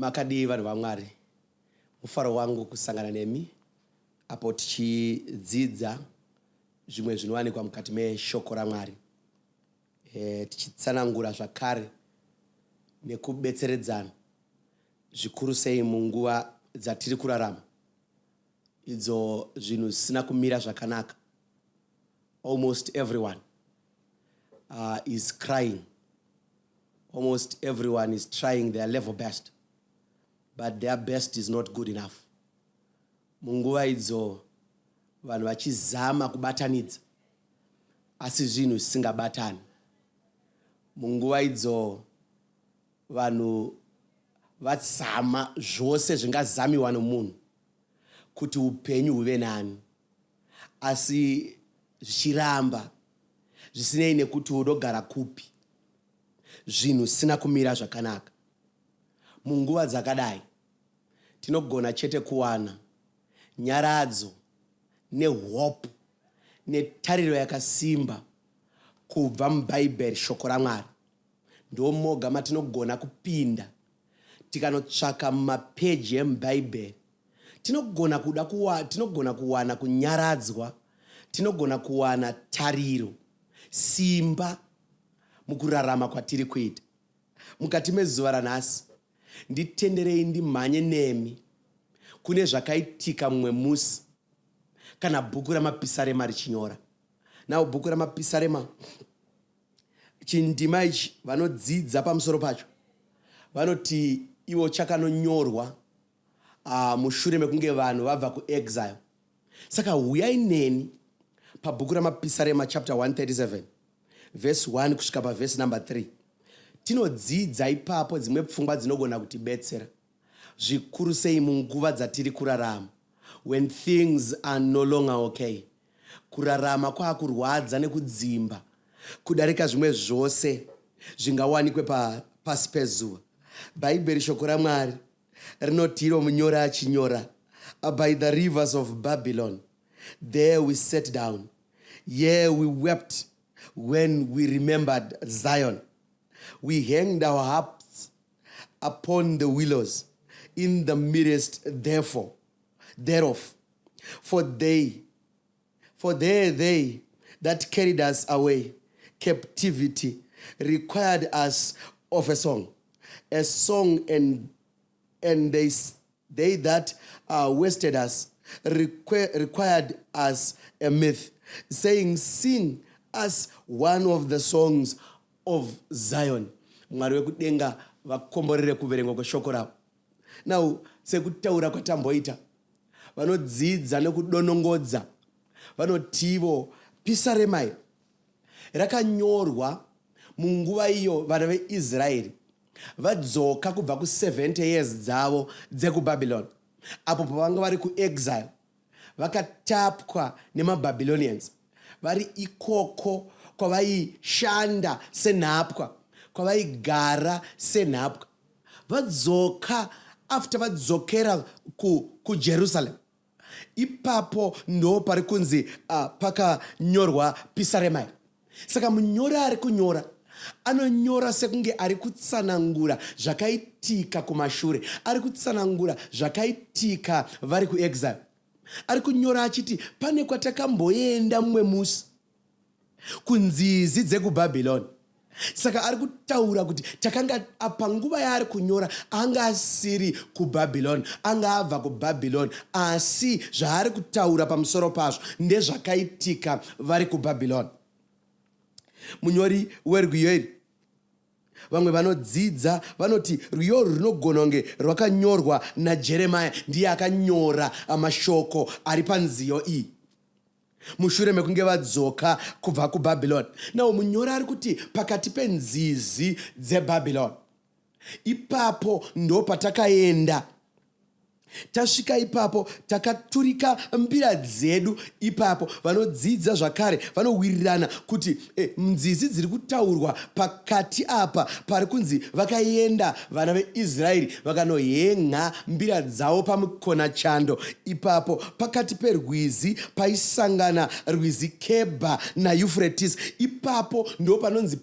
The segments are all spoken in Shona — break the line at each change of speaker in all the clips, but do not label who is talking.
Makadii vanhu vaMwari? Mufaro wangu kusangana nemi apo tichidzidza zvimwe zvinowanikwa mukati meshoko raMwari. E, tichitsanangura zvakare nekubetseredzana zvikuru sei munguva dzatiri kurarama idzo zvinhu zvisina kumira zvakanaka. Almost everyone is crying. Almost everyone is trying their level best, but their best is not good enough. Munguva idzo vanhu vachizama kubatanidza asi zvinhu zvisingabatani. Munguva idzo vanhu vazama zvose zvingazamiwa nomunhu kuti upenyu huve nani asi zvichiramba zvisinei nekuti unogara kupi zvinhu zvisina kumira zvakanaka. Munguva dzakadai tinogona chete kuwana nyaradzo nehope netariro yakasimba kubva muBhaibheri, shoko raMwari. Ndomoga matinogona kupinda tikanotsvaka mumapeji emuBhaibheri. Tinogona kuda kuwa, tinogona kuwana kunyaradzwa, tinogona kuwana tariro, simba mukurarama kwatiri kuita. Mukati mezuva ranhasi, nditenderei ndimhanye nemi kune zvakaitika mumwe musi kana bhuku raMapisarema richinyora. Now bhuku raMapisarema chindima ichi vanodzidza pamusoro pacho vanoti ivo chakanonyorwa mushure mekunge vanhu vabva kuexile. Saka huyai neni pabhuku raMapisarema chapter 137 verse 1 kusvika pavhesi number 3. Tinodzidza ipapo dzimwe pfungwa dzinogona kutibetsera zvikuru sei munguva dzatiri kurarama when things are no longer okay. Kurarama kwakurwadza nekudzimba kudarika zvimwe zvose zvingawanikwe pasi pezuva. Bhaibheri shoko raMwari rinoti iro munyori achinyora, "By the rivers of Babylon there we sat down, yea, we wept when we remembered Zion. We hanged our harps upon the willows in the midst therefore thereof, for there they that carried us away captivity required us of a song, and they that wasted us required us a mirth, saying, 'Sing us one of the songs of Zion.'" Mwari wekudenga vakomborere kuverengwa kweshoko ravo. Now, sekutaura kwatamboita, vanodzidza nekudonongodza vanotivo pisarema iri rakanyorwa munguva iyo vana veIsraeri vadzoka kubva ku70 years dzavo dzekuBabylon, apo pavanga vari kuexile, vakatapwa nemaBabylonians. Vari ikoko kwavaishanda senhapwa, kwavaigara senhapwa, vadzoka, after vadzokera kuJerusalem, ipapo ndo pari kunzi pakanyorwa pisarema iri. Saka munyori ari kunyora anonyora sekunge ari kutsanangura zvakaitika kumashure, ari kutsanangura zvakaitika vari kuexile. Ari kunyora achiti pane kwatakamboenda mumwe musi kunzizi dzekuBhabhironi. Saka ari kutaura kuti takanga, panguva yaari kunyora anga asiri kuBhabhironi, anga abva kuBhabhironi, asi zvaari kutaura pamusoro pazvo ndezvakaitika vari kuBhabhironi. Munyori werwiyo iri, vamwe vanodzidza vanoti rwiyo urwu runogona kunge rwakanyorwa naJeremaya. Ndiye akanyora mashoko ari panziyo iyi mushure mekunge vadzoka kubva kuBhabhironi. Nawo munyori ari kuti pakati penzizi dzebhabhironi ipapo ndo patakaenda. Tasvika ipapo takaturika mbira dzedu ipapo. Vanodzidza zvakare vanowirirana kuti eh, nzizi dziri kutaurwa pakati apa pari kunzi vakaenda vana veIsraeri vakanohen'a mbira dzavo pamukonachando ipapo pakati perwizi paisangana rwizi Kebha naYufretisi. Ipapo ndo panonzi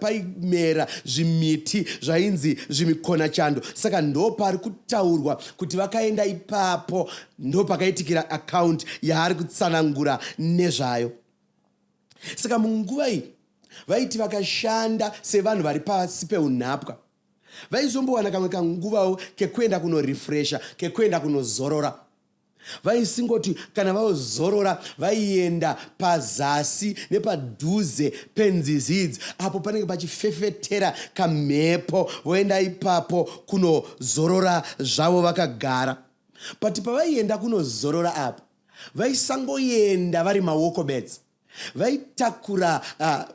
paimera zvimiti zvainzi zvimikonachando. Saka ndo pari kutaurwa kuti vakaenda ipapo, ndo pakaitikira account yaari kutsanangura nezvayo. Saka munguva iyi vaiti vakashanda sevanhu vari pasi peunhapwa, vaizombowana kamwe kanguvawo kekuenda kunorefresha, kekuenda kunozorora. Vaisingoti kana vazorora vaienda pazasi nepadhuze penzizi idzi apo panenge pachifefetera kamhepo, voenda ipapo kunozorora zvavo vakagara. But pavaienda kunozorora apa vaisangoenda vari maoko bedzi. Vaitakura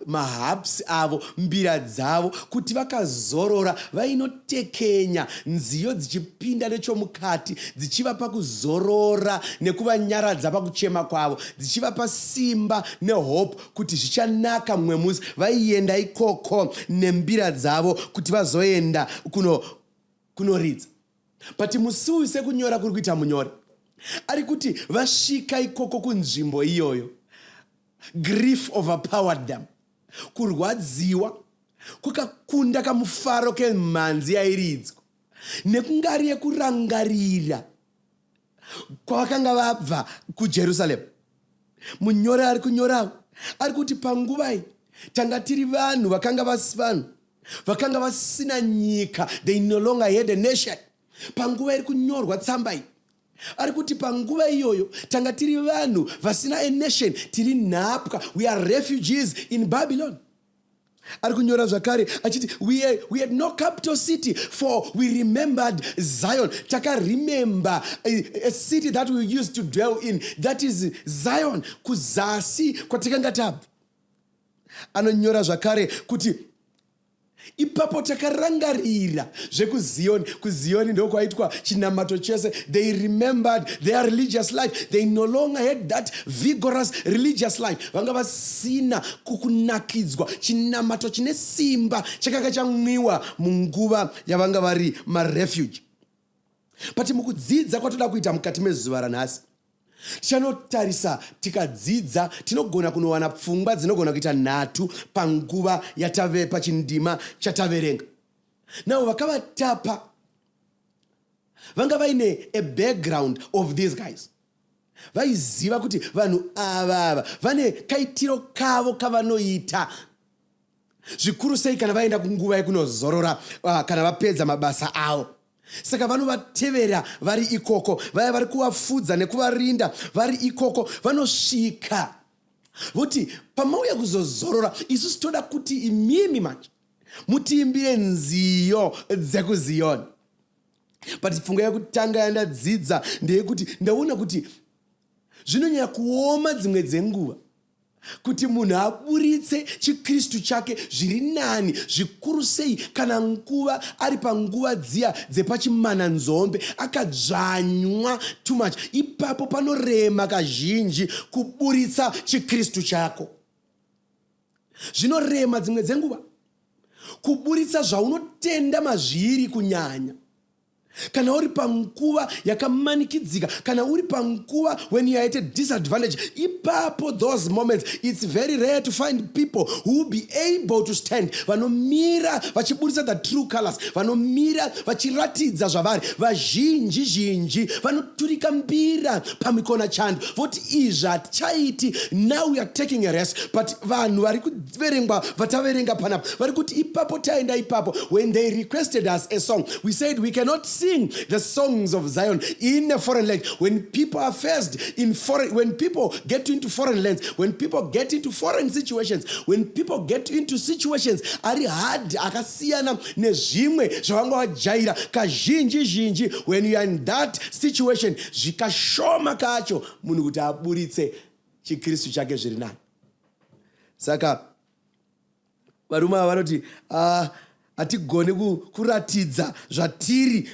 maharps avo, mbira dzavo, kuti vakazorora vainotekenya nziyo dzichipinda nechomukati, dzichivapa kuzorora nekuvanyaradza pakuchema kwavo, dzichivapa simba nehope kuti zvichanaka mumwe musi. Vaienda ikoko nembira dzavo kuti vazoenda kunoridza. But musi uyu, sekunyora kuri kuita munyori, ari kuti vasvika ikoko kunzvimbo iyoyo, grief overpowered them. Kurwadziwa kwakakunda kamufaro kemhanzi yairidzwa nekungari yekurangarira kwavakanga vabva kuJerusarema. Munyori ari kunyorawo ari kuti panguva iyi tanga tiri vanhu vakanga vasi vanhu vakanga vasina nyika. They no longer had a nation. Panguva iri kunyorwa tsamba iyi, ari kuti panguva iyoyo tanga tiri vanhu vasina a nation, tiri nhapwa. We are refugees in Babylon. Ari kunyora zvakare achiti we had no capital city, for we remembered Zion. Takaremember a city that we used to dwell in, that is Zion, kuzasi kwatakanga tabva. Anonyora zvakare kuti ipapo takarangarira zvekuZiyoni. KuZiyoni ndokwaitwa chinamato chese. They remembered their religious life. They no longer had that vigorous religious life. Vanga vasina kukunakidzwa chinamato chine simba chakanga chamwiwa munguva yavanga vari marefuge. But mukudzidza kwatoda kuita mukati mezuva ranhasi, tichanotarisa tikadzidza, tinogona kunowana pfungwa dzinogona kuita nhatu panguva yatave pachindima chataverenga. Navo vakavatapa vanga vaine a background of these guys. Vaiziva kuti vanhu ava vane kaitiro kavo kavanoita, zvikuru sei kana vaenda kunguva yekunozorora, kana vapedza mabasa avo. Saka vanovatevera vari ikoko, vaya vari kuvafudza nekuvarinda vari ikoko. Vanosvika voti, "Pamauya kuzozorora, isusu toda kuti imimi manje mutiimbire nziyo dzekuZiyoni." But pfungwa yekutanga yandadzidza ndeyekuti ndaona kuti zvinonyanya kuoma dzimwe dzenguva kuti munhu aburitse chiKristu chake zviri nani, zvikuru sei kana nguva ari panguva dziya dzepachimananzombe, akadzvanywa too much. Ipapo panorema kazhinji kuburitsa chiKristu chako. Zvinorema dzimwe dzenguva kuburitsa zvaunotenda mazviri, kunyanya kana uri panguva yakamanikidzika, kana uri panguva when you are at a disadvantage. Ipapo, those moments, it's very rare to find people who will be able to stand, vanomira vachiburitsa the true colors, vanomira vachiratidza zvavari. Vazhinji zhinji vanoturika mbira pamikona chando, voti, "Izvi hatichaiti. Now we are taking a rest." But vanhu vari kuverengwa vataverenga panapa vari kuti ipapo taenda ipapo, when they requested us a song, we said we cannot sing the songs of Zion in a foreign land. When people are faced in foreign, when people get into foreign lands, when people get into foreign situations, when people get into situations ari hard, akasiyana nezvimwe zvavanga vajaira, kazhinji zhinji when you are in that situation, zvikashoma kacho munhu kuti aburitse chiKristu chake zviri nani. Saka varume ava vanoti, "Ah, hatigoni kuratidza zvatiri."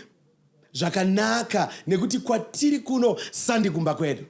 Zvakanaka nekuti kwatiri kuno sandi kumba kwedu.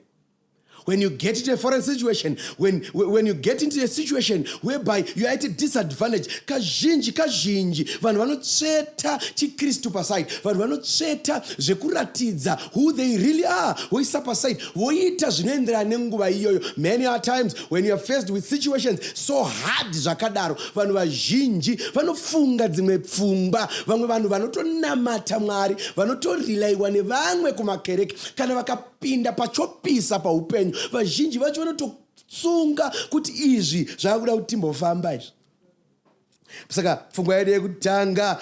When you get into a foreign situation, when you get into a situation whereby you are at a disadvantage, kazhinji kazhinji vanhu vanotsveta chiKristu paside, vanhu vanotsveta zvekuratidza who they really are voisa paside, voita zvinoenderana nenguva iyoyo. Many are times when you are faced with situations so hard zvakadaro, vanhu vazhinji vanofunga dzimwe pfungwa. Vamwe vanhu vanotonamata Mwari, vanotorilaiwa nevamwe kumakereke, kana vakapinda pachopisa paupenyu, vazhinji vacho vanototsunga kuti izvi zvava kuda kuti timbofamba izvi. Saka pfungwa yedu yekutanga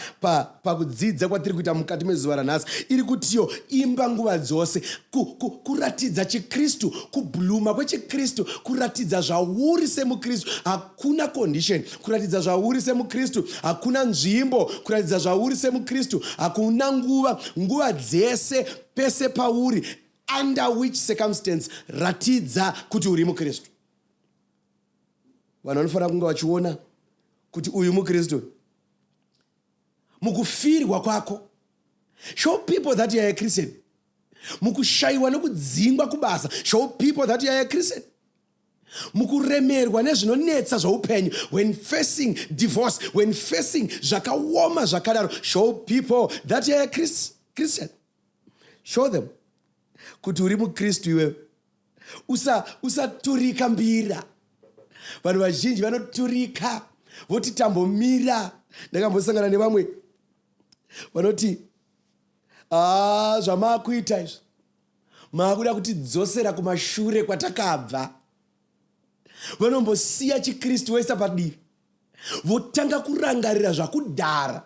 pakudzidza kwatiri kuita mukati mezuva ranhasi iri kutiyo imba nguva dzose, kuratidza chiKristu, kublooma kwechiKristu, kuratidza zvauri semuKristu. Hakuna condition, kuratidza zvauri semuKristu. Hakuna nzvimbo, kuratidza zvauri semuKristu. Hakuna nguva, nguva dzese, pese pauri, under which circumstance, ratidza kuti uri muKristu. Vanhu vanofanira kunge vachiona kuti uyu muKristu. Mukufirwa kwako, show people that you are a Christian. Mukushayiwa nokudzingwa kubasa, show people that you are a Christian. Mukuremerwa nezvinonetsa zveupenyu, when facing divorce, when facing zvakaoma zvakadaro, show people that you are a Christian. Show them kuti uri muKristu iwewe. Usaturika mbira. Vanhu vazhinji vanoturika voti tambomira. Ndakambosangana nevamwe vanoti, "Haa, zvamaakuita izvi, maakuda kutidzosera kumashure kwatakabva." Vanombosiya chiKristu voisa padivi, votanga kurangarira zvakudhara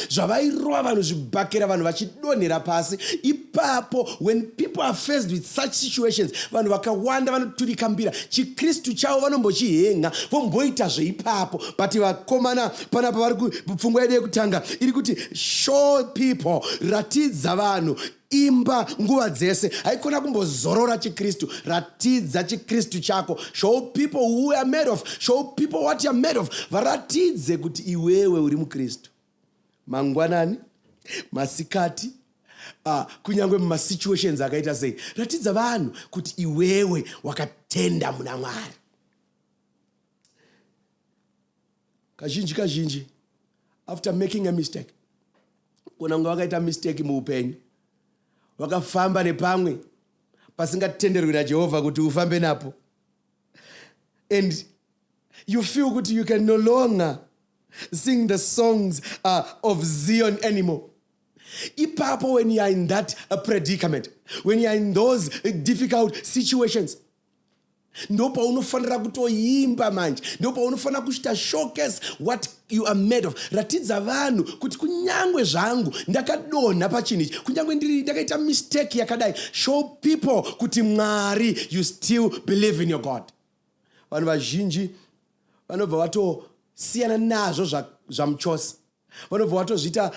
zvavairova vanhu zvibhakera, vanhu vachidonhera pasi ipapo. When people are faced with such situations, vanhu vakawanda vanoturika mbira, chiKristu chavo vanombochihenga, vomboita zveipapo. But vakomana panapa vari pfungwa yedu yekutanga iri kuti show people, ratidza vanhu, imba nguva dzese. Haikona kumbozorora chiKristu. Ratidza chiKristu chako. Show people who are made of, show people what you are made of. Varatidze kuti iwewe uri muKristu mangwanani, masikati, kunyange mumasituations akaita sei. Ratidza vanhu kuti iwewe wakatenda muna Mwari. Kazhinji kazhinji, after making a mistake, kuna kunge wakaita mistake muupenyu, wakafamba nepamwe pasingatenderwi naJehovha kuti ufambe napo, and you feel kuti you can no longer sing the songs of Zion anymore, ipapo, when you are in that predicament, when you are in those difficult situations, ndopaunofanira kutoimba manje, ndopaunofanira kuita showcase what you are made of. Ratidza vanhu kuti kunyangwe zvangu ndakadonha pachinhu ichi, kunyangwe ndiri ndakaita mistake yakadai, show people kuti Mwari, you still believe in your God. Vanhu vazhinji vanobva vatosiyana nazvo zvamuchose, vanobva vatozviita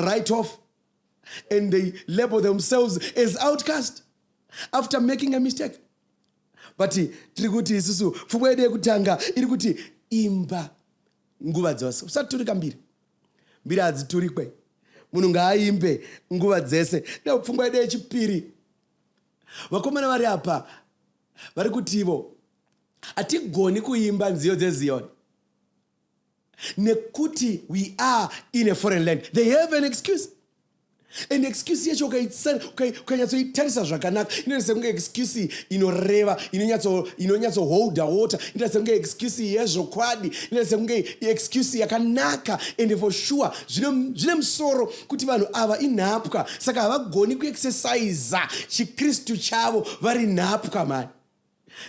write off and they label themselves as outcast after making a mistake. But tiri kuti isusu pfungwa yedu yekutanga iri kuti imba nguva dzose, usaturika mbira. Mbira hadziturikwe, munhu ngaaimbe nguva dzese. Nepfungwa yedu yechipiri, vakomana vari apa vari kutivo hatigoni kuimba nziyo dzeZiyoni nekuti we are in a foreign land. They have an excuse, and excuse yacho ukanyatsoitarisa zvakanaka inoita sekunge excuse inoreva, inonyatsoholda water, inoita sekunge excuse yezvokwadi, inoita sekunge excuse yakanaka. And for sure zvine musoro kuti vanhu ava inhapwa, saka havagoni kuexercisa chiKristu chavo vari nhapwa mani,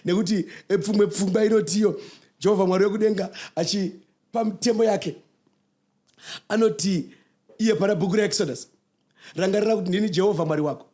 nekuti pfumwe pfungwa inotiyo Jehovha Mwari wekudenga achipa mitemo yake anoti iye pana bhuku reExodus, "Rangarira kuti ndini Jehovha Mwari wako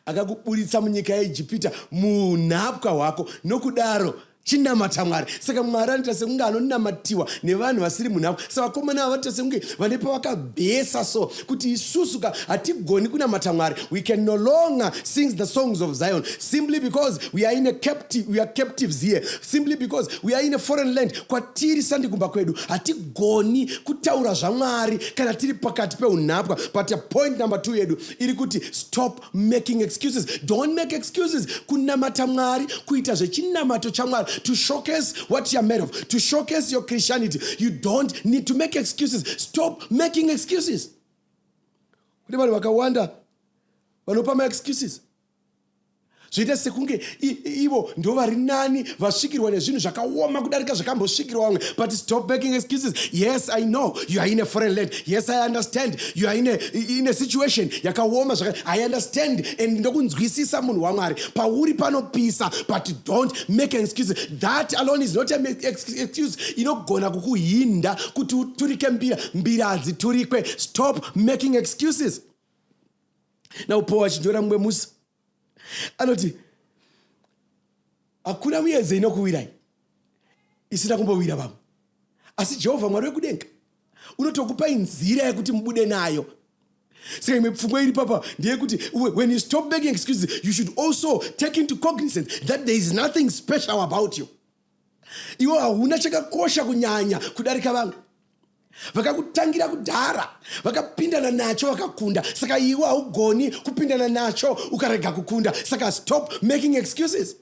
akakuburitsa munyika yeIjipita, munhapwa hwako." Nokudaro Chinamata Mwari. Saka Mwari anoita sekunge anonamatiwa nevanhu vasiri munhamo. Savakomana ava vanoita sekunge vane pavakabhesa so kuti isusu ka hatigoni kunamata Mwari. We can no longer sing the songs of Zion simply because we are in a captive, we are captives here, simply because we are in a foreign land. Kwatiri sandi kumba kwedu. Hatigoni kutaura zvaMwari kana tiri pakati peunhapwa. But point number 2 yedu iri kuti stop making excuses. Don't make excuses. Kunamata Mwari, kuita zvechinamato chaMwari, to showcase what you are made of, to showcase your Christianity, you don't need to make excuses. Stop making excuses. Kune vanhu vakawanda vanopa maexcuses, zvoita sekunge ivo ndo vari nani, vasvikirwa nezvinhu zvakaoma kudarika zvakambosvikirwa vamwe. But stop making excuses. Yes, I know you are in a foreign land. Yes, I understand you are in a situation yakaoma. I understand and ndokunzwisisa, munhu waMwari, pauri panopisa. But don't make an excuse. That alone is not an excuse inogona kukuhinda kuti uturike mbira. Mbira hadziturikwe. Stop making excuses. Now Paul achinyora mumwe musi anoti hakuna muedzo inokuwirai isina kumbowira vamwe, asi Jehovha Mwari wekudenga unotokupai nzira yekuti mubude nayo. Saka imwe pfungwa iri papa ndeyekuti when you stop making excuses, you should also take into cognizance that there is nothing special about you. Iwe hauna chakakosha kunyanya kudarika vamwe. Vakakutangira kudhara vakapindana nacho vakakunda, saka iwe haugoni kupindana nacho ukarega kukunda. Saka stop making excuses.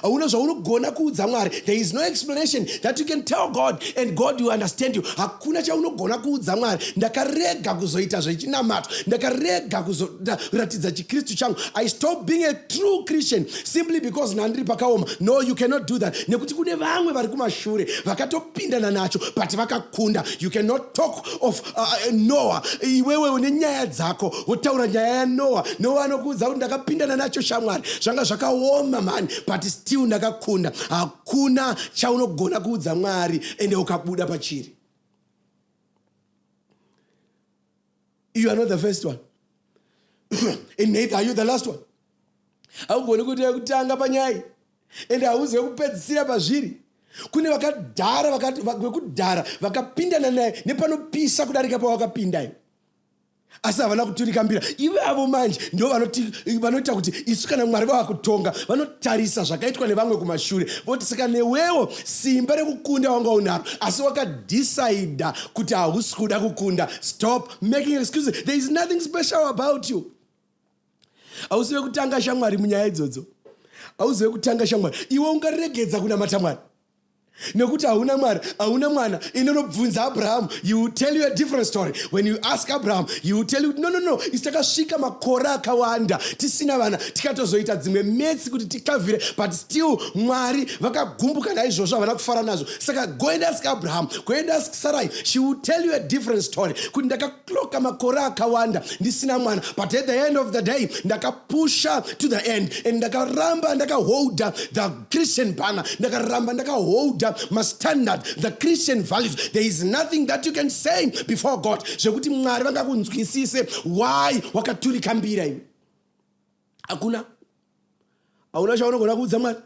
Hauna zvaunogona kuudza Mwari. There is no explanation that you can tell God and God will understand you. Hakuna chaunogona kuudza Mwari: "Ndakarega kuzoita zvechinamato, ndakarega kuzoratidza chiKristu changu, I stop being a true Christian simply because nandiri pakaoma." No, you cannot do that, nekuti kune vamwe vari kumashure vakatopindana nacho but vakakunda. You cannot talk of Noah. Iwewe une nyaya dzako, wotaura nyaya yaNoah. Noah anokuudza kuti ndakapindana nacho shamwari, zvanga zvakaoma mani, but still ndakakunda. Hakuna chaunogona kuudza Mwari ende ukabuda pachiri. You are not the first one and neither are you the last one. Haugoni kuti wekutanga panyaya ende hauzi wekupedzisira pazviri. Kune vakadhara vekudhara vakapindana naye nepanopisa kudarika pawakapindayo, asi havana kuturika mbira. Ivavo manje ndo vanoita kuti isu kana Mwari vava kutonga, vanotarisa zvakaitwa nevamwe kumashure voti, "Saka newewo simba rekukunda wanga unaro, asi wakadhisaidha kuti hausi kuda kukunda." Stop making excuses. There is nothing special about you. Hausi wekutanga shamwari munyaya idzodzo. Hausi wekutanga shamwari. Iwe ungaregedza kunamata Mwari nekuti hauna Mwari, hauna mwana? Inonobvunza Abrahamu, he will tell you a different story. When you ask Abraham, he will tell you, No, isu takasvika makore akawanda tisina vana, tikatozoita dzimwe metsi kuti tikavhire, but still Mwari vakagumbuka naizvozvo, havana kufara nazvo." Saka go and ask Abraham, go and ask Sarai. She will tell you a different story kuti ndakakloka makore akawanda ndisina mwana, but at the end of the day ndakapusha to the end and ndakaramba ndakaholda the Christian banner, ndakaramba ndakaholda mastandard, the Christian values. There is nothing that you can say before God zvekuti Mwari vangakunzwisise why wakaturika mbira iwe. Hakuna, hauna chaunogona kuudza Mwari,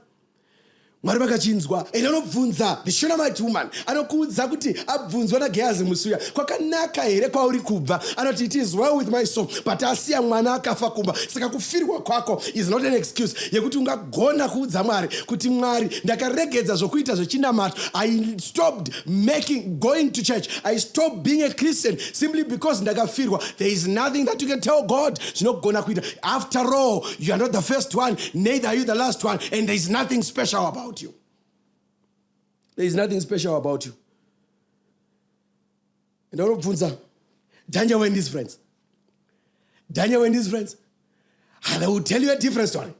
Mwari vakachinzwa. Ende anobvunza the Shunammite woman, anokuudza kuti abvunzwa naGehazi musuya, "Kwakanaka here kwauri kubva?" Anoti, "It is well with my soul," but asiya mwana akafa kumba. Saka kufirwa kwako is not an excuse yekuti ungagona kuudza Mwari kuti, "Mwari, ndakaregedza zvokuita zvechinamato. I stopped making going to church. I stopped being a Christian simply because ndakafirwa." There is nothing that you can tell God zvinogona kuita. After all, you are not the first one, neither are you the last one, and there is nothing special about you. There is nothing special about you. Ndaunobvunza Daniel and his friends. Daniel and his friends, ah, they will tell you a different story.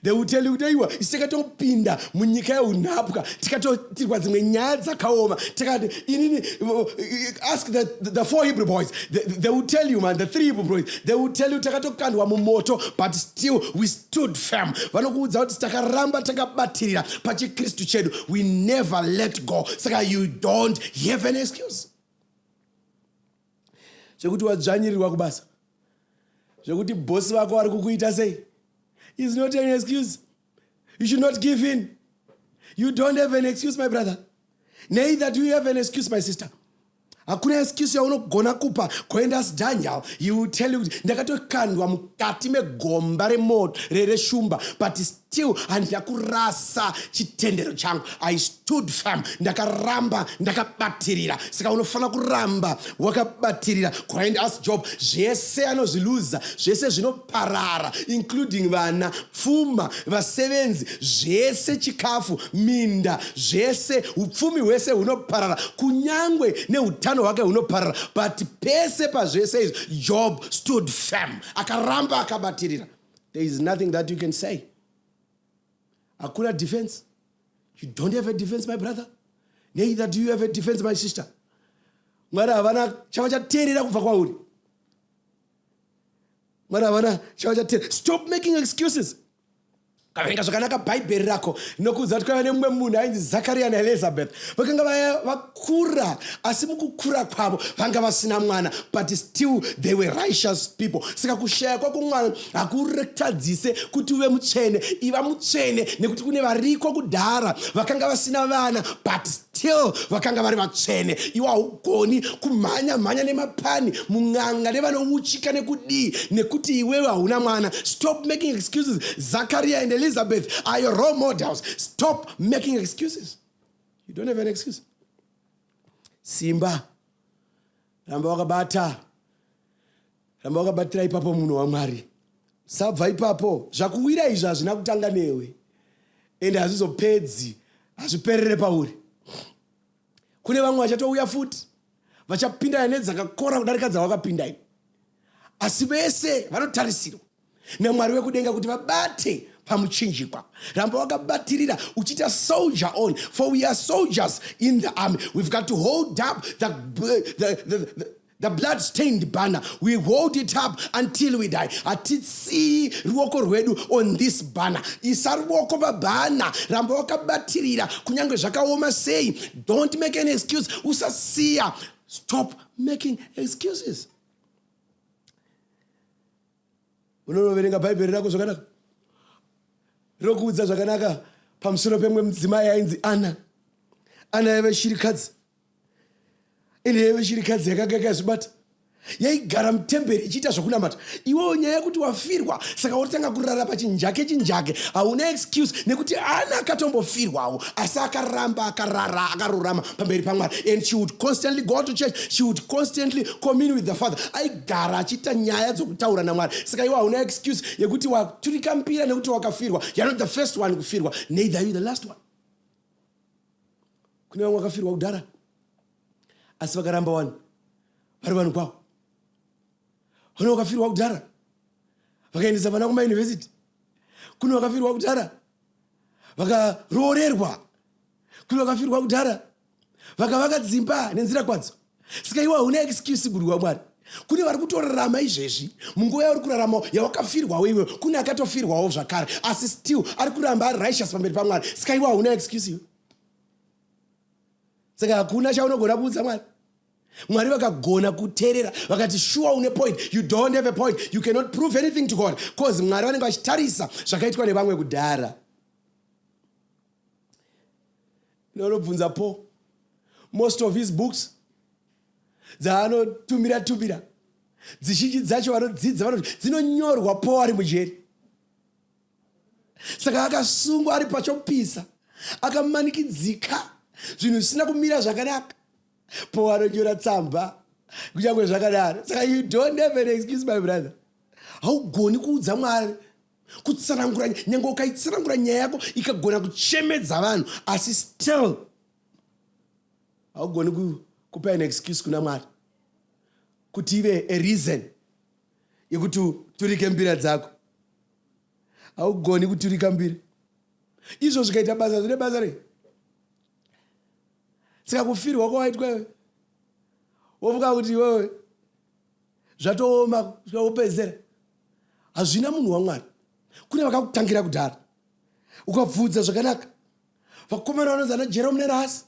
They will tell you kuti, "Aiwa, isu takatopinda munyika yeunhapwa, tikatotirwa dzimwe nyaya dzakaoma." Tikati inini, ask the four Hebrew boys. They will tell you, man, the three Hebrew boys, they will tell you, "Takatokandwa mumoto, but still we stood firm." Vanokuudza kuti takaramba takabatirira pachikristu chedu. We never let go. Saka you don't have an excuse zvekuti wadzvanyirirwa kubasa, zvekuti bhosi vako vari kukuita sei, is not an excuse. You should not give in. You don't have an excuse, my brother. Neither do you have an excuse, my sister. Hakuna excuse yaunogona kupa. Go and ask Daniel. He will tell you kuti ndakatokandwa mukati megomba remoto reshumba, but still handina kurasa chitendero changu. I stood firm. Ndakaramba ndakabatirira. Saka unofanira kuramba wakabatirira. Go and ask Job. Zvese anozviluza, zvese zvinoparara, including vana, pfuma, vasevenzi, zvese, chikafu, minda, zvese, upfumi hwese hunoparara, kunyangwe neutano hwake hunoparara. But pese pazvese izvi, Job stood firm, akaramba akabatirira. There is nothing that you can say. Hakuna defense. You don't have a defense, my brother. Neither do you have a defense, my sister. Mwari havana chavachateerera kubva kwauri. Mwari havana chavachateerera. Stop making excuses. Kaverenga zvakanaka Bhaibheri rako, rinokuudza kuti kwaiva nemumwe munhu ainzi Zakariya naElizabeth. Vakanga vakura, asi mukukura kwavo vanga vasina mwana, but still they were righteous people. Saka kushaya kwako mwana hakuratadzise kuti uve mutsvene. Iva mutsvene, nekuti kune variko kudhara vakanga vasina vana, but still vakanga vari vatsvene. Iwe haugoni kumhanya mhanya nemapani mun'anga nevanouchika nekudii nekuti iwewe hauna mwana. Stop making excuses. Zachariah and Elizabeth are your role models. Stop making excuses. You don't have an excuse. Simba, ramba wakabata, ramba wakabatira ipapo, munhu waMwari. Sabva ipapo. Zvakuwira izvi hazvina kutanga newe, ende hazvizopedzi, hazviperere pauri. Kune vamwe vachatouya futi, vachapinda nedzakakora kudarika dzawakapinda iwe, asi vese vanotarisirwa naMwari wekudenga kuti vabate pamuchinjikwa. Ramba wakabatirira uchiita soldier on, for we are soldiers in the army. We've got to hold up the blood stained banner. We hold it up until we die. Hatisiyi ruoko rwedu on this banner. Isa ruoko pabanner, ramba wakabatirira kunyange zvakaoma sei. Don't make an excuse. Usasiya. Stop making excuses. Unonoverenga Bhaibheri rako zvakanaka, rokuudza zvakanaka pamusoro pemwe mudzimai ainzi Ana. Ana yaive shirikadzi, ende yaive shirikadzi yakanga yakazvibata, yaigara mutemberi ichiita zvokunamata. Iwewo nyaya yekuti wafirwa, saka wotanga kurara pachinjake chinjake, hauna excuse, nekuti Ana akatombofirwawo, asi akaramba akarara akarurama pamberi paMwari. And she would constantly go to church. She would constantly commune with the Father. Aigara achiita nyaya dzokutaura naMwari. Saka iwe hauna excuse yekuti waturika mbira nekuti wakafirwa. You're not the first one kufirwa, neither you the last one. Kune vamwe vakafirwa kudhara, asi vakaramba wani vari vanhu kwavo. Vane vakafirwa kudhara vakaendesa vana kumayunivhesiti. Kune vakafirwa kudhara vakaroorerwa. Kune vakafirwa kudhara vakavaka dzimba nenzira kwadzo. Saka iwe hauna excuse, munhu waMwari. Kune vari kutorarama izvezvi munguva yauri kurarama yawakafirwawo iwe. Kune akatofirwawo zvakare, asi still ari kuramba ari righteous pamberi paMwari. Saka iwe hauna excuse iwe. Saka hakuna chaunogona kuudza Mwari. Mwari vakagona kuteerera vakati, "Sure, une point." You don't have a point. You cannot prove anything to God, cause Mwari vanenge vachitarisa zvakaitwa nevamwe kudhara. Unobvunza Paul. Most of his books dzaanotumira tumira, dzizhinji dzacho vanodzidza vanoti dzinonyorwa Paul ari mujeri. Saka akasungwa ari pachopisa, akamanikidzika, zvinhu zvisina kumira zvakanaka, Paul anonyora tsamba kunyange zvakadaro. Saka you don't have an excuse, my brother. Haugoni kuudza Mwari, kutsanangura. Nyange ukaitsanangura nyaya yako ikagona kuchemedza vanhu, asi still haugoni kupa an excuse kuna Mwari kuti ive a reason yekuti uturike mbira dzako. Haugoni kuturika mbira. Izvo zvikaita basa, zvine basa rei? Saka kufirwa kwawaitwa iwe, wofunga kuti iwewe zvatooma kusvika wopedzera, hazvina, munhu waMwari. Kune vakakutangira kudhara. Ukabvudza zvakanaka, vakomana vanonzi ana Jerome naRussell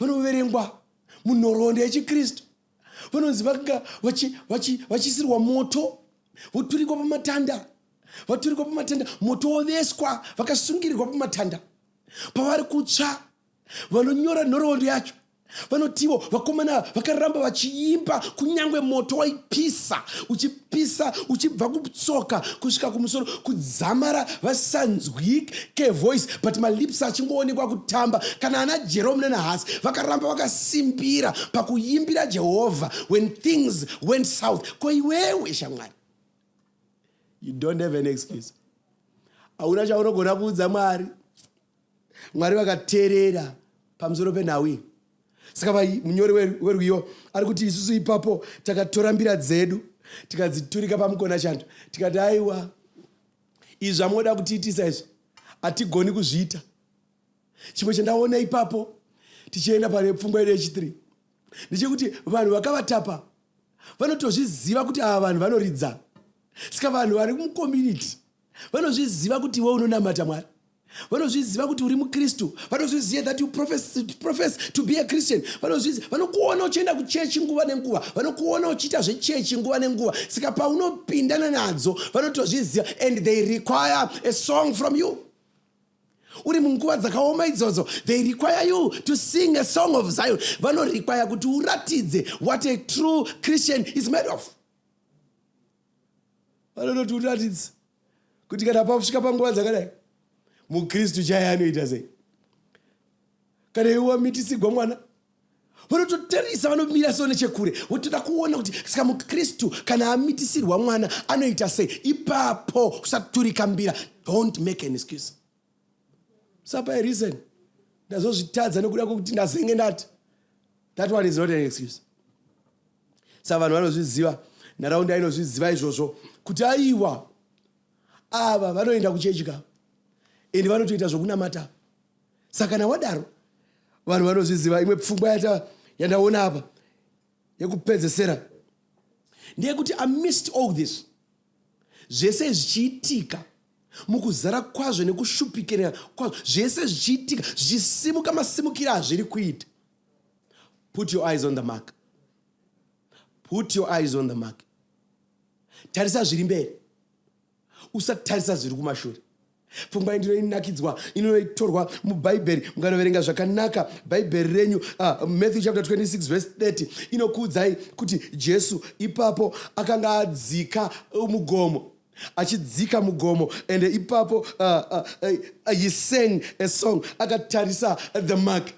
vanoverengwa munhoroondo yechiKristu, vanonzi vakanga vachisirwa moto, voturikwa pamatanda, vaturikwa pamatanda, moto woveswa, vakasungirirwa pamatanda. Pavari kutsva, vanonyora nhoroondo yacho vanotiwo vakomana vakaramba vachiimba kunyange moto waipisa, uchipisa uchibva kutsoka kusvika kumusoro, kudzamara vasanzwike voice, but malips achingoonekwa kutamba. Kana ana Jerome nenaHuss vakaramba vakasimbira pakuimbira Jehovha when things went south. Ko iwewe shamwari, you don't have an excuse. Hauna chaunogona kuudza Mwari. Mwari vakateerera pamusoro penhau iyi. Saka munyori werwiyo ari kuti isusu ipapo takatora mbira dzedu, tikadziturika pamukona chando, tikati, "Aiwa, izvi zvamunoda kutiitisa izvi hatigoni kuzviita." Chimwe chandaona ipapo, tichienda pane pfungwa yedu yechi3, ndechekuti vanhu vakavatapa vanotozviziva kuti ava vanhu vanoridza. Saka vanhu vari mucommunity vanozviziva kuti iwe unonamata Mwari, vanozviziva kuti uri muKristu, vanozviziva that you profess to be a Christian. Vanozviziva, vanokuona uchienda kuchechi nguva nenguva, vanokuona uchiita zvechechi nguva nenguva. Saka paunopindana nadzo, vanotozviziva and they require a song from you. Uri munguva dzakaoma idzodzo, they require you to sing a song of Zion. Vanorequire kuti uratidze what a true Christian is made of. Vanonoti uratidze kuti kana pasvika panguva dzakadai, muKristu chaiye anoita sei. Kana iwe wamitisigwa mwana, vanototarisa, vanomira so nechekure, votoda kuona kuti saka muKristu kana amitisirwa mwana anoita sei. Ipapo usaturika mbira. Don't make an excuse. Usapa reason, "Ndazozvitadza nekuda kwekuti ndazenge ndati." That one is not an excuse. Saka vanhu vanozviziva, nharaunda inozviziva izvozvo kuti aiwa, ava vanoenda kuchechi ka, ende vanotoita zvokunamata. Saka kana wadaro, vanhu vanozviziva. Imwe pfungwa yandaona apa yekupedzesera ndeyekuti amidst all this, zvese zvichiitika mukuzara kwazvo nekushupikira kwazvo, zvese zvichiitika zvichisimuka masimukiro azviri kuita, put your eyes on the mark. Put your eyes on the mark. Tarisa zviri mberi, usatarisa zviri kumashure. Pfungwa ndinoinakidzwa, inoitorwa mubhaibheri. Mukanoverenga zvakanaka Bhaibheri renyu, Matthew chapter 26 verse 30 inokuudzai kuti Jesu ipapo akanga adzika mugomo, achidzika mugomo, ende ipapo he sang a song akatarisa the mark.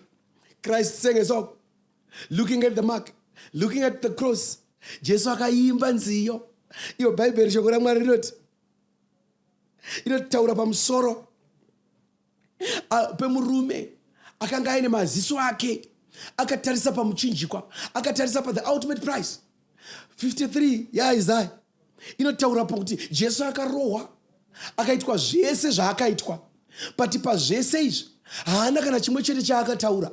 Christ sang a song looking at the mark, looking at the cross. Jesu akaimba nziyo iyo. Bhaibheri, shoko raMwari rinoti, inotaura pamusoro pemurume akanga aine maziso ake akatarisa pamuchinjikwa, akatarisa pathe ultimate price. 53 yaIsaya inotaura pakuti Jesu akarohwa, akaitwa zvese zvaakaitwa, but pazvese izvi haana kana chimwe chete chaakataura.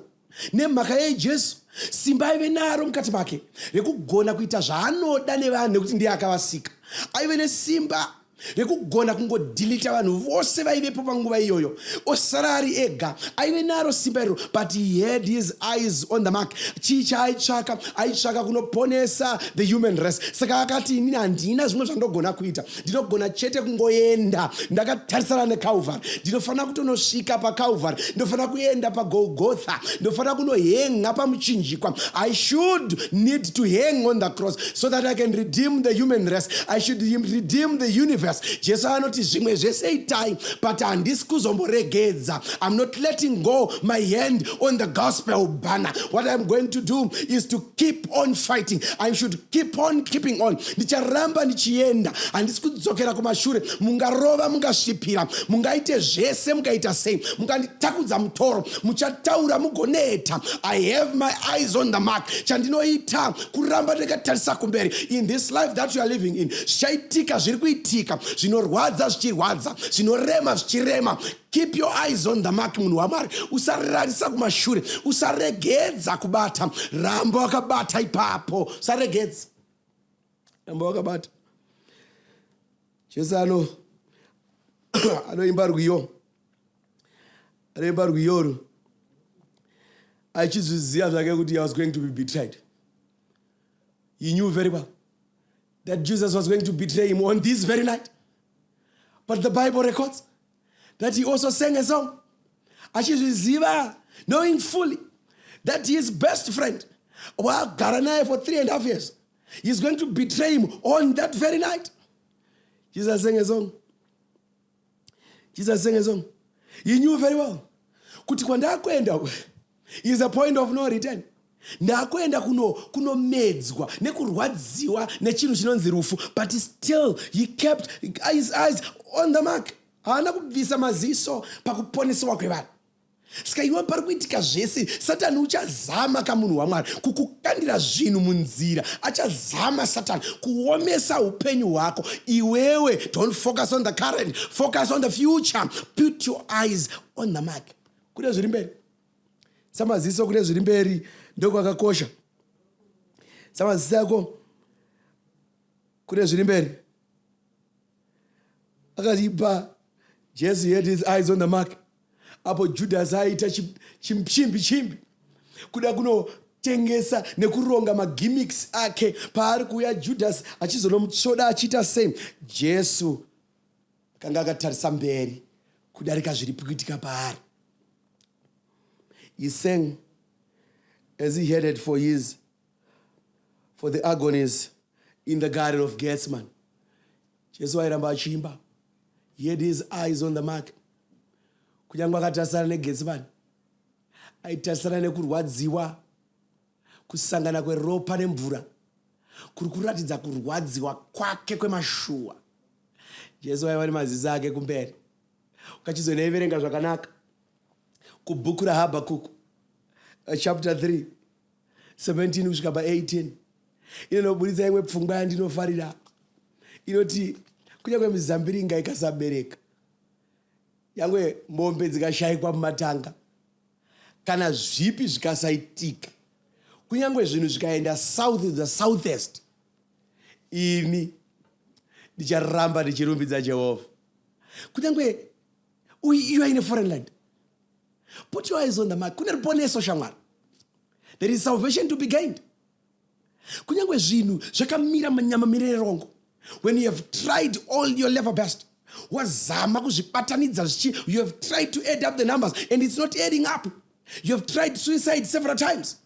Nemhaka yei? Jesu simba aive naro mukati make rekugona kuita zvaanoda nevanhu, nekuti ndiye akavasika. Aive nesimba rekugona kungodelete vanhu vose vaivepo panguva iyoyo, osara ari ega. Aive naro simba iroro, but he had his eyes on the mark. Chii chaaitsvaka? Aitsvaka kunoponesa the human race. Saka akati, "Inini handina zvimwe zvandogona kuita, ndinogona chete kungoenda ndakatarisana neCalvary. Ndinofanira kutonosvika paCalvary, ndinofanira kuenda paGolgotha, ndinofanira kunohenga pamuchinjikwa. I should need to hang on the cross so that I can redeem the human race. I should redeem the universe." Jesu anoti, "Zvimwe zvese itai, but handisi kuzomboregedza. I'm not letting go my hand on the gospel banner. What I'm going to do is to keep on fighting. I should keep on keeping on. Ndicharamba ndichienda, handisi kudzokera kumashure. Mungarova, mungasvipira, mungaite zvese, mukaita sei, munganditakudza mutoro, muchataura mugoneta, I have my eyes on the mark. Chandinoita kuramba ndakatarisa kumberi." In this life that you are living in, zvichaitika, zviri kuitika, zvinorwadza zvichirwadza, zvinorema zvichirema, keep your eyes on the mark. Munhu waMwari, usararisa kumashure, usaregedza kubata, ramba wakabata ipapo, usaregedza, ramba wakabata. Jesu anoimba rwiyo, anoimba rwiyoru achizviziva zvake kuti he was going to be betrayed. He knew very well that Jesus was going to betray him on this very night, but the Bible records that he also sang a song. Achizviziva, knowing fully that his best friend wagara naye for 3.5 years, he's going to betray him on that very night. Jesus sang a song. Jesus sang a song. He knew very well kuti kwandakuenda is a point of no return. Ndakuenda kunomedzwa nekurwadziwa nechinhu chinonzi rufu. But still he kept his eyes on the mark. Haana kubvisa maziso pakuponesewa kwevanhu. Saka iwe, pari kuitika zvese, Satani uchazama, kamunhu waMwari, kukukandira zvinhu munzira. Achazama Satani kuomesa upenyu hwako. Iwewe, don't focus on the current, focus on the future. Put your eyes on the mark. Kune zviri mberi. Samaziso kune zviri mberi ndokwakakosha. Samaziso ako kune zviri mberi. Akatipa Jesu had his eyes on the mark. Apo Judas aita chimbi chimbi kuda kunotengesa nekuronga magimmicks ake, paari kuuya Judas achizonomutsvoda achiita sei, Jesu akanga akatarisa mberi kudarika zviri kuitika paari. He sang as he headed for the agonies in the Garden of Gethsemane. Jesu airamba achiimba. He had his eyes on the mark. Kunyange akatarisana neGetsemane, aitarisana nekurwadziwa, kusangana kweropa nemvura kuri kuratidza kurwadziwa kwake kwemashuwa, Jesu aiva nemaziso ake kumberi. Ukachizonoiverenga zvakanaka kubhuku raHabhakuku, chapter 3, 17 kusvika pa18, inonoburitsa imwe pfungwa yandinofarira. Inoti kunyange mizambiringa ikasabereka, yange mombe dzikashayikwa mumatanga, kana zvipi zvikasaitika, kunyange zvinhu zvikaenda south, the southest, ini ndicharamba ndichirumbidza Jehovha. Kunyange you are in a foreign land, put your eyes on the mark. Kune ruponeso, shamwari. There is salvation to be gained. Kunyange zvinhu zvakamira manyama mirerongo, when you have tried all your level best, wazama kuzvibatanidza zvichi, you have tried to add up the numbers and it's not adding up, you have tried suicide several times,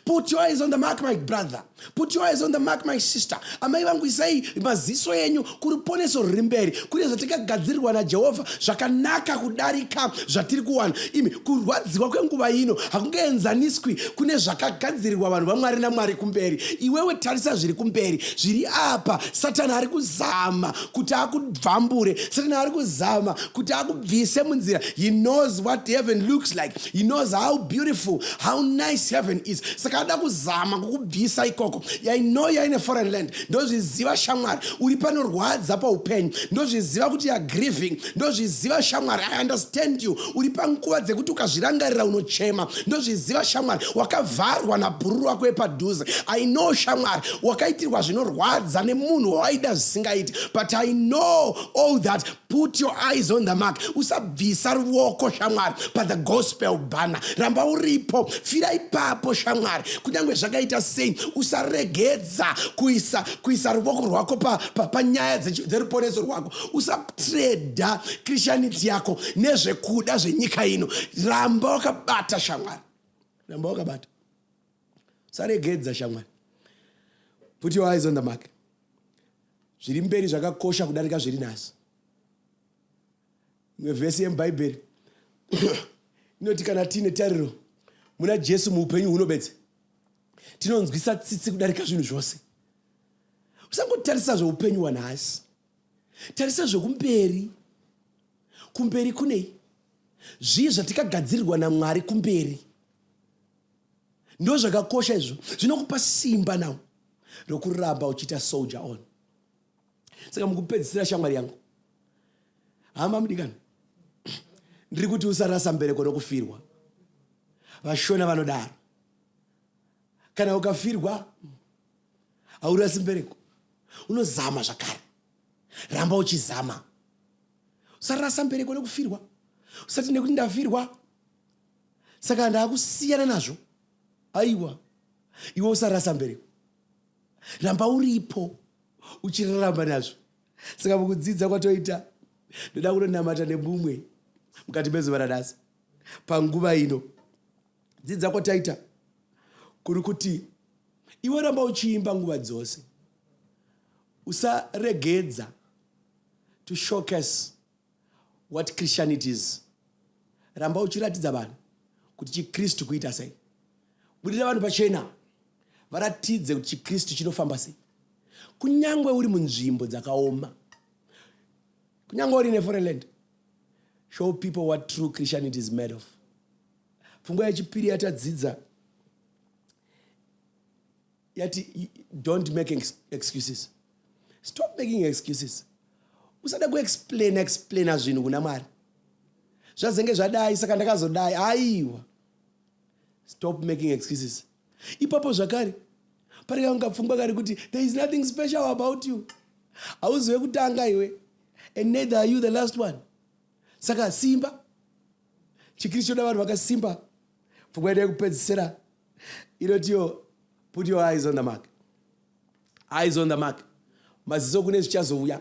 put your eyes on the mark, my brother. Put your eyes on the mark, my sister. Amai vangu, isai maziso enyu kuruponeso ruri mberi. Kune zvatikagadzirirwa naJehovha zvakanaka kudarika zvatiri kuwana. Imi, kurwadziwa kwenguva ino hakungaenzaniswi kune zvakagadzirirwa vanhu vaMwari naMwari kumberi. Iwewe tarisa zviri kumberi. Zviri apa, Satani ari kuzama kuti akubvambure. Satani ari kuzama kuti akubvise munzira. He knows what heaven looks like. He knows how beautiful, how nice heaven is. Saka ada kuzama kukubvisa ikoko. I know you're in a foreign land. Ndozviziva, shamwari, uri panorwadza paupenyu. Ndozviziva kuti you're grieving. Ndozviziva, shamwari, I understand you. Uri panguva dzekuti ukazvirangarira unochema. Ndozviziva, shamwari, wakavharwa nabhururu wako wepadhuze. I know, shamwari, wakaitirwa zvinorwadza nemunhu wawaida zvisingaiti. But I know all that. Put your eyes on the mark. Usabvisa ruoko, shamwari, pathe gospel banner. Ramba uripo, fira ipapo, shamwari. Kunyange zvakaita sei, usaregedza kuisa ruoko rwako panyaya dzeruponeso rwako. Usatreda Christianity yako nezvekuda zvenyika ino. Ramba wakabata, shamwari, ramba wakabata. Usaregedza, shamwari. Put your eyes on the mark. Zviri mberi zvakakosha kudarika zviri nhasi. Imwe vhesi yemubhaibheri inoti kana tiine tariro muna Jesu muupenyu hunobedza, tinonzwisa tsitsi kudarika zvinhu zvose. Usangotarisa zveupenyu hwanhasi, tarisa zvekumberi. Kumberi kunei? Zvii zvatikagadzirirwa naMwari kumberi? Ndo zvakakosha izvo zvinokupa simba nawo rokuramba uchiita soldier on. Saka mukupedzisira, shamwari yangu, hama mudikani, ndiri kuti usarasa mbereko nokufirwa. VaShona vanodaro, kana ukafirwa haurasi mbereko, unozama zvakare. Ramba uchizama. Usarasa mbereko nekufirwa. Usati nekuti ndafirwa saka ndaakusiyana nazvo. Aiwa, iwe usarasa mbereko, ramba uripo uchiraramba nazvo. Saka mukudzidza kwatoita, ndoda kunonamata nemumwe mukati mezuva ranhasi. Panguva ino dzidza kwataita kuri kuti iwe ramba uchiimba nguva dzose, usaregedza to showcase what Christianity is. Ramba uchiratidza vanhu kuti chiKristu kuita sei. Budira vanhu pachena, varatidze kuti chiKristu chinofamba sei, kunyange uri munzvimbo dzakaoma, kunyange uri neforeign land. Show people what true Christianity is made of. Pfungwa yechipiri yatadzidza yati don't make excuses. Stop making excuses. Usada kuexplaina explaina zvinhu kuna Mwari. Zvazenge zvadai, saka ndakazodai. Aiwa, stop making excuses. Ipapo zvakare pari kanga pfungwa kari kuti there is nothing special about you. Hauzive kutanga iwe, and neither are you the last one. Saka simba. ChiKristu choda vanhu vakasimba. Pfungwa yedu yekupedzisira inotiyo put your eyes on the mark. Eyes on the mark, maziso kune zvichazouya.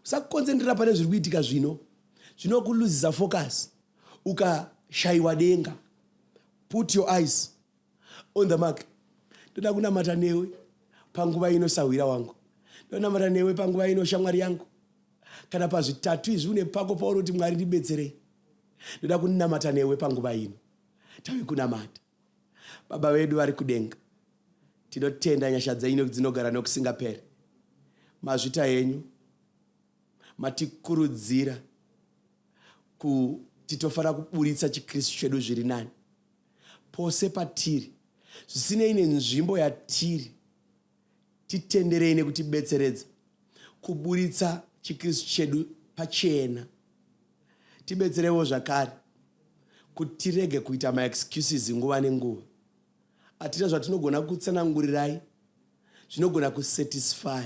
Usakonzentrera pane zviri kuitika zvino, zvinokuluzisa focus, ukashayiwa denga. Put your eyes on the mark. Ndoda kunamata newe panguva ino, sahwira wangu. Ndonamata newe panguva ino, shamwari yangu. Kana pazvitatu izvi une pako paunoti, "Mwari, ndibetserei," ndoda kunamata newe panguva ino. Tave kunamata. Baba vedu vari kudenga, tinotenda nyasha dzenyu dzinogara nokusingaperi. Mazvita henyu, matikurudzira kuti tofanira kuburitsa chiKristu chedu zviri nani pose patiri, zvisinei nenzvimbo yatiri. Titenderei nekutibetseredza kuburitsa chiKristu chedu pachena. Tibetserewo zvakare kuti tirege kuita maexcuses nguva nenguva. Hatina zvatinogona kutsanangurirai zvinogona kusatisfy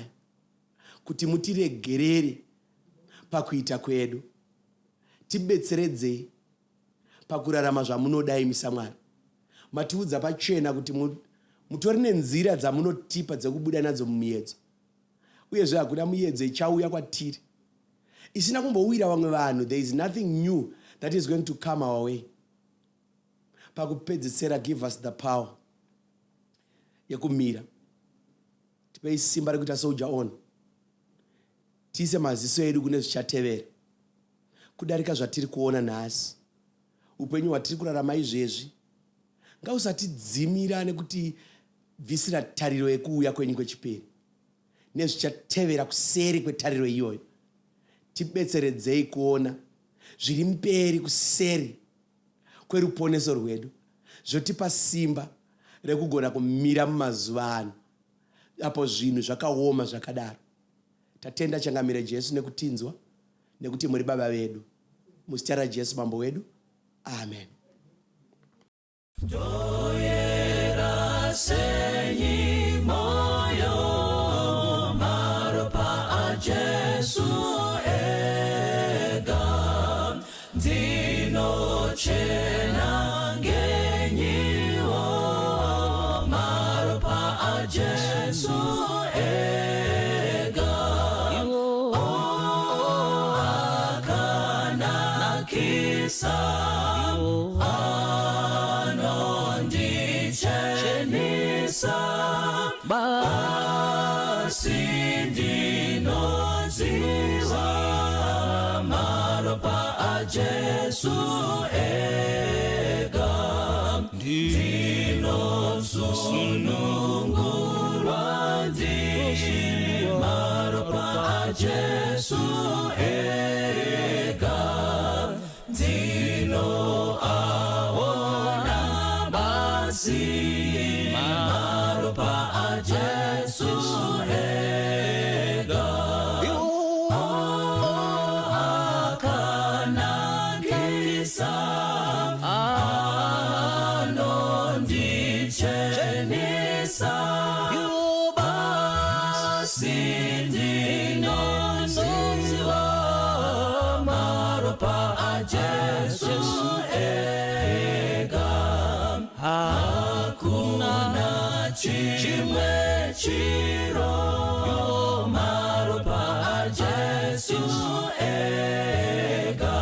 kuti mutiregerere pakuita kwedu. Tibetseredzei pakurarama zvamunoda imi saMwari. Matiudza pachena kuti mutori nenzira dzamunotipa dzekubuda nadzo mumiedzo, uyezve hakuna muedzo ichauya kwatiri isina kumbowira vamwe vanhu. There is nothing new that is going to come our way. Pakupedzisira, give us the power yekumira. Tipei simba rekuita soldier on, tiise maziso edu kune zvichatevera kudarika zvatiri kuona nhasi. Upenyu hwatiri kurarama izvezvi ngausatidzimira nekuti bvisira tariro yekuuya kwenyu kwechipiri nezvichatevera kuseri kwetariro iyoyo. Tibetseredzei kuona zviri mberi kuseri kweruponeso rwedu, zvotipa simba rekugona kumira mumazuva ano apo zvinhu zvakaoma zvakadaro. Tatenda, Changamire Jesu, nekutinzwa, nekuti muri Baba vedu. Muzita raJesu Mambo wedu, amen.
Ndoyera senyi moyo, maropa aJesu ega. Ndinochena ngenyiwo, maropa aJesu ega. Oh, akanakisa, anondichenesa, asi ndinoziva maropa aJesu ega. Ndinosunungurwa ndi maropa aJesu ega. Ndinoaona basi maropa aJesu ega. Oh, akanakisa, anondichenesa, basi ndinoziva maropa aJesu ega. Hakuna chimwe chiro, maropa aJesu ega.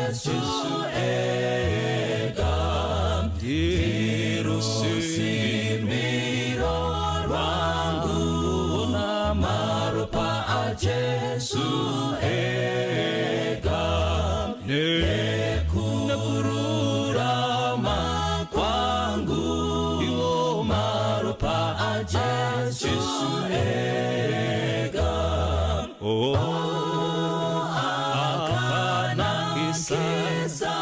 aJesu ega ndirusimbiro rwangu. Maropa aJesu ega nekururama kwangu. Iwo maropa aJesu ega. Oh, akanakisa,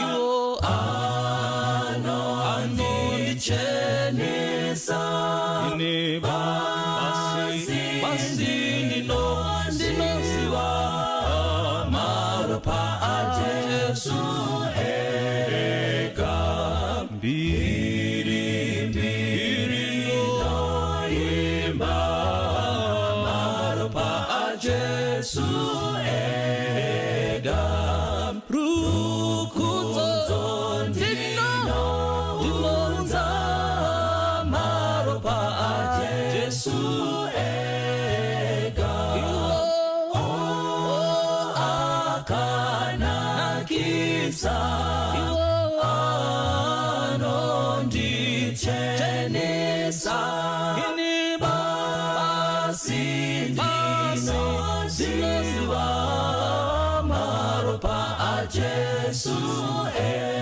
iwo anondichenesa. Ini basi basi ndinoziva maropa aJesu ega. Mbiri mbiri noimba maropa aJesu ega. Rukudzo ndinounza maropa aJesu ega. Oh, akanakisa, anondichenesa. Ini basi ndinoziva maropa aJesu ega.